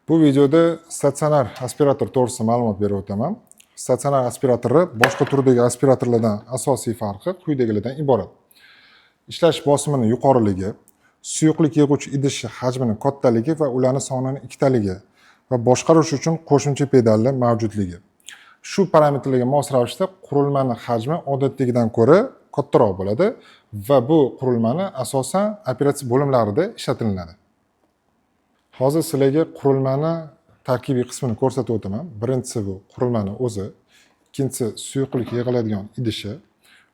Bu videoda statsionar aspirator to'g'risida ma'lumot berib o'taman. Statsionar aspiratorni boshqa turdagi aspiratorlardan asosiy farqi quyidagilardan iborat. Ishlash bosimini yuqoriligi, suyuqlik yig'uvchi idishi hajmini kattaligi va ularni sonini ikkitaligi va boshqarish uchun qo'shimcha pedallar mavjudligi. Shu parametrlarga mos ravishda qurilmani hajmi odatdagidan ko'ra kattaroq bo'ladi va bu qurilmani asosan operatsiya bo'limlarida ishlatilinadi. Hozir sizlarga qurilmani tarkibiy qismini ko'rsatib o'taman. Birinchisi bu qurilmani o'zi, ikkinchisi suyuqlik yig'iladigan idishi.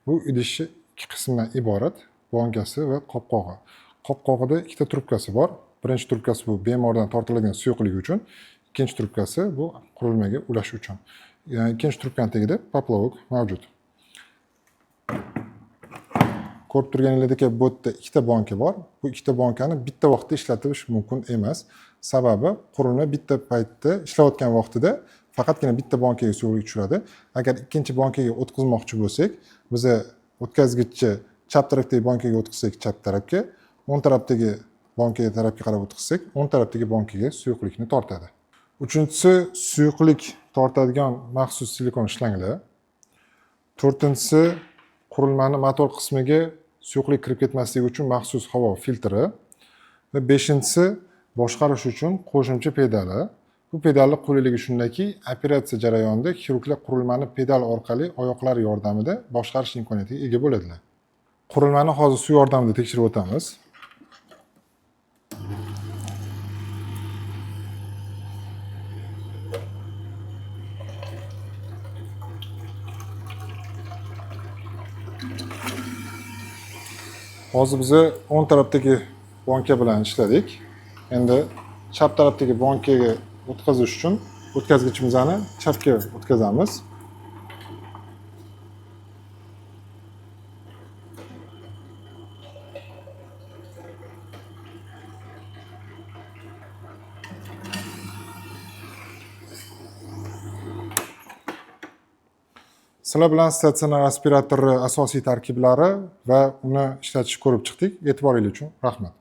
Bu idishi ikki qismdan iborat, bonkasi va qopqog'i. Qopqog'ida ikkita trubkasi bor. Birinchi trubkasi bu bemordan tortiladigan suyuqlik uchun, ikkinchi trubkasi bu qurilmaga ulash uchun. Yani ikkinchi trubkani tagida poplovok mavjud. Ko'rib turganingizdek bu yerda ikkita bonka bor. Bu ikkita bonkani bitta vaqtda ishlatish mumkin emas. Sababi qurilma bitta paytda ishlayotgan vaqtida faqatgina bitta bonkaga suyuqlik tushiradi. Agar ikkinchi bonkaga o'tkazmoqchi bo'lsak, biza o'tkazgichni chap tarafdagi bonkaga o'tkazsak chap tarafga, o'ng tarafdagi bonkaga tarafga qarab o'tkazsak, o'ng tarafdagi bonkaga suyuqlikni tortadi. Uchinchisi suyuqlik tortadigan maxsus silikon shlanglar. To'rtinchisi qurilmani motor qismiga suyuqlik kirib ketmasligi uchun maxsus havo filtri va beshinchisi boshqarish uchun qo'shimcha pedali. Bu pedalni qulayligi shundaki, operatsiya jarayonida xirurglar qurilmani pedal orqali oyoqlar yordamida boshqarish imkoniyatiga ega bo'ladilar. Qurilmani hozir suv yordamida tekshirib o'tamiz. Hozir biz o'ng tarafdagi bonka bilan ishladik. Endi chap tarafdagi bonkaga o'tkazish uchun o'tkazgichimizni chapga o'tkazamiz. Sizlar bilan statsionar aspiratorni asosiy tarkiblari va uni ishlatishni ko'rib chiqdik. E'tiboringiz uchun rahmat.